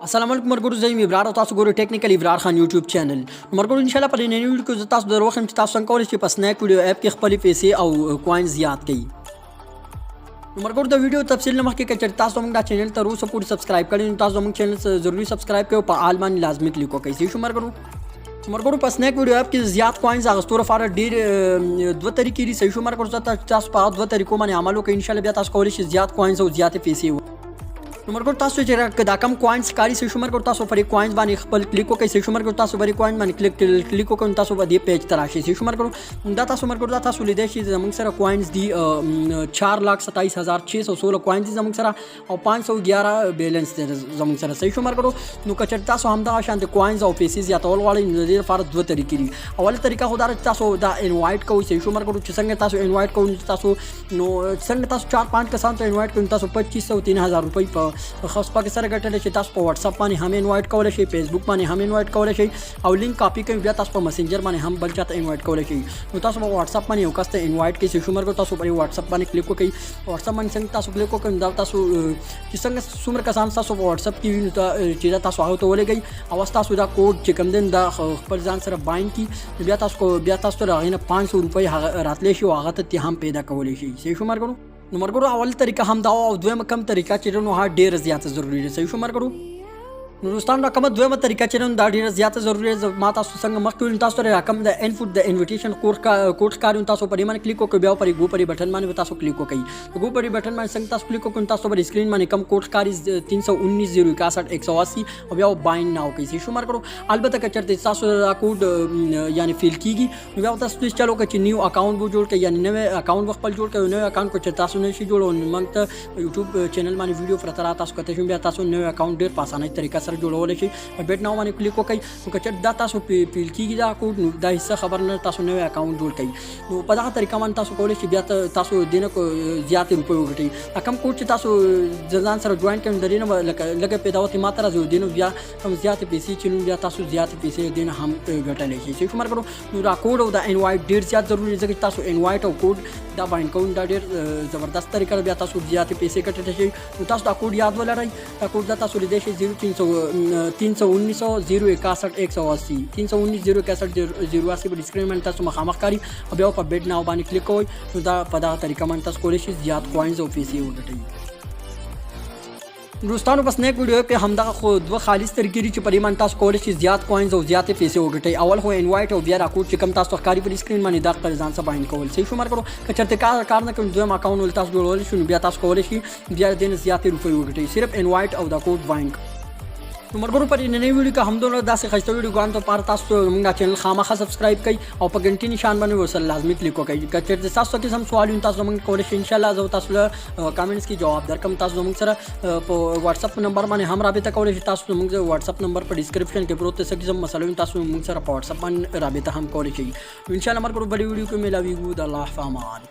السلام علیکم مرګورو، زه یم ابرار او تاسو ګورئ ټیکنیکل ابرار خان یوټیوب چینل. مرګورو، ان شاء الله په دې نننۍ ویډیو کې زه تاسو دروښیم چې تاسو څنګه کولی شئ په سنیک ویډیو اپ کې خپلې پیسې او کوینز زیات کړئ. نو مرګورو، د ویډیو تفصیل نه مخکې که چېرې تاسو موږ دا چینل تر اوسه پورې سبسکرایب کړی، نو تاسو زموږ چینل ضروري سبسکرایب کړئ او په آل باندې لازمي کلیک وکړئ. صحیح شو مرګورو؟ مرګورو، په سنیک ویډیو اپ کې زیات کوینز اغستو لپاره ډېر دوه طریقې دي. صحیح شو مرګورو؟ تاسو په دوه طریقو باندې عمل وکړئ، ان شاء الله بیا تاسو کولی شئ زیات کوینز او زیاتې پیسې. نو مرګور، تاسو چې دا کم کوینز ښکاري، صحیح شو مرګور، تاسو پر کوینز باندې خپل کلیک وکړئ. صحیح شو مرګور؟ تاسو پر کوین باندې کلیک وکړئ، تاسو به دې پیج ته راشئ. صحیح شو مرګور؟ دا تاسو مرګور، دا تاسو لیدای شئ، زموږ سره کوینز دي، 4,27,616 کوینز دي زموږ سره او 511 بیلنس دی زموږ سره. صحیح شو مرګور؟ نو که چېرې تاسو همدغه شان د کوینز او پیسې زیاتول غواړئ، نو د دې لپاره دوه طریقې دي. اوله طریقه خو دا چې تاسو دا انوایټ کوئ. صحیح شو مرګور؟ چې څنګه تاسو انوایټ کوئ، تاسو نو څنګه تاسو چار پنځ کسان ته انوایټ کوئ، تاسو 2500، 3000 روپۍ په خاص پاک سره ګټلی شئ. تاسو په واتس اپ باندې هم انوایټ کولی شئ، فیسبوک باندې هم انوایټ کولی شئ او لینک کاپي کوئ، بیا تاسو په مسنجر باندې هم بل چاته انوایټ کولی شئ. نو تاسو په واتس اپ باندې یو کس ته انوایټ کړئ. صحیح شو مرګ؟ تاسو په واتس اپ باندې کلیک وکړئ. واتس اپ باندې څنګه تاسو کلیک وکړئ، دا تاسو چې څنګه څومره کسان تاسو په واتس اپ کې وي، نو چې دا تاسو هغه ته ولېږئ او تاسو دا کوډ چې کوم دی، دا خپل ځان سره باین کړي، بیا تاسو کو بیا تاسو ته هغې نه 500 روپۍ هغه راتلی شي او هغه ته هم پیدا کولی شئ. صحیح شو مرګرو؟ نو مرګرو، اول طریقه هم دا او دویمه کم طریقه چې نو هغه ډیره زیاته ضروري ده. صحیح شو مرګرو؟ نو دوستان، دا کومه دویمه طریقه چې نن دا ډیره زیاته ضروري ده، ما تاسو څنګه مخکې ویل، تاسو سره رقم د انپوټ د انویټیشن کوډ کا کوډ ښکاري، تاسو په دې باندې کلیک وکړئ. بیا پر ګو پر بټن باندې تاسو کلیک وکړئ. ګو پر بټن باندې څنګه تاسو کلیک وکړئ، تاسو پر سکرین باندې کم کوډ ښکاري، 319 061 180 او بیا باین ناو کوي. صحیح شو مرګرو؟ البته که چېرته تاسو دا کوډ یعنی فیل کیږي، نو بیا تاسو چلو که چې نیو اکاونټ وو جوړ کړئ، یعنی نوې اکاونټ خپل جوړ کړئ. نوې اکاونټ کو چې تاسو نه شي جوړول، موږ ته یوټیوب چینل باندې ویډیو پرته را تاسو کته شئ، بیا تاسو نوې اکاونټ ډیر په اسانۍ طریقه سره جوړول شئ. په بیټ ناو باندې کلیک وکړئ. نو که چېرته دا تاسو پیل کیږي دا کوډ، نو دا هیڅ خبر نه، تاسو نوې اکاونټ جوړ کړئ. نو په دغه طریقه باندې تاسو کولی شئ بیا تاسو دینه کو زیاتې روپۍ وګټئ. دا کم کوډ چې تاسو ځان سره جوائن کړئ، د دې نه لکه لږه پیدا وتې ماته راځي، دینه بیا کم زیاتې پیسې چې نو بیا تاسو زیاتې پیسې دینه هم ګټلی شئ. صحیح شو مرګرو؟ نو دا کوډ او دا انوایټ ډیر زیات ضروري دی، ځکه چې تاسو انوایټ او کوډ دا باین کوئ، دا ډیر زبردست طریقه ده، بیا تاسو زیاتې پیسې ګټلی شئ. نو تاسو دا کوډ یاد ولرئ. دا کوډ دا تاسو لیدای شئ، 0 319 061 180، 319 061 080 په سکرین باندې تاسو مخامخ ښکاري او بیا په بیډ ناو باندې کلیک کوئ. نو دا په دغه طریقه باندې تاسو کولی شئ زیات کوینز او پیسې وګټئ. دوستانو، بس نیک ویډیو کې همدغه خو دوه خالص طریقې دي چې په دې باندې تاسو کولی شئ زیات کوینز او زیاتې پیسې وګټئ. اول خو انوایټ او بیا دا کوډ چې کوم تاسو ښکاري په سکرین باندې، دا خپل ځان سره باین کول. صحیح شو مرګرو؟ که چېرته کار نه کوي، دویم اکاونټ ول تاسو جوړول شئ، نو بیا تاسو کولی شئ بیا دې نه زیاتې روپۍ وګټئ، صرف انوایټ او دا کوډ باین. نو مرګرو، په دې نننۍ ویډیو کې همدومره. داسې ښایسته ویډیوګانو لپاره تاسو زموږ دا چینل خامخا سبسکرایب کړئ او په ګنټي نشان باندې ورسره لازمي کلیک وکړئ. که چېرته تاسو کې هم سوال وي، تاسو زموږ کولی شئ، ان شاء الله زه تاسو له کمنټس کې جواب درکړم. تاسو زموږ سره په واتس اپ نمبر باندې هم رابطه کولی شئ. تاسو زموږ واتس اپ نمبر په ډیسکرپشن کې پروت دی. څه قسم مسله وي، تاسو موږ سره په واتس اپ باندې رابطه هم کولی شئ. ان شاء الله مرګرو، بلې ویډیو کې ملاویږو. د الله په امان.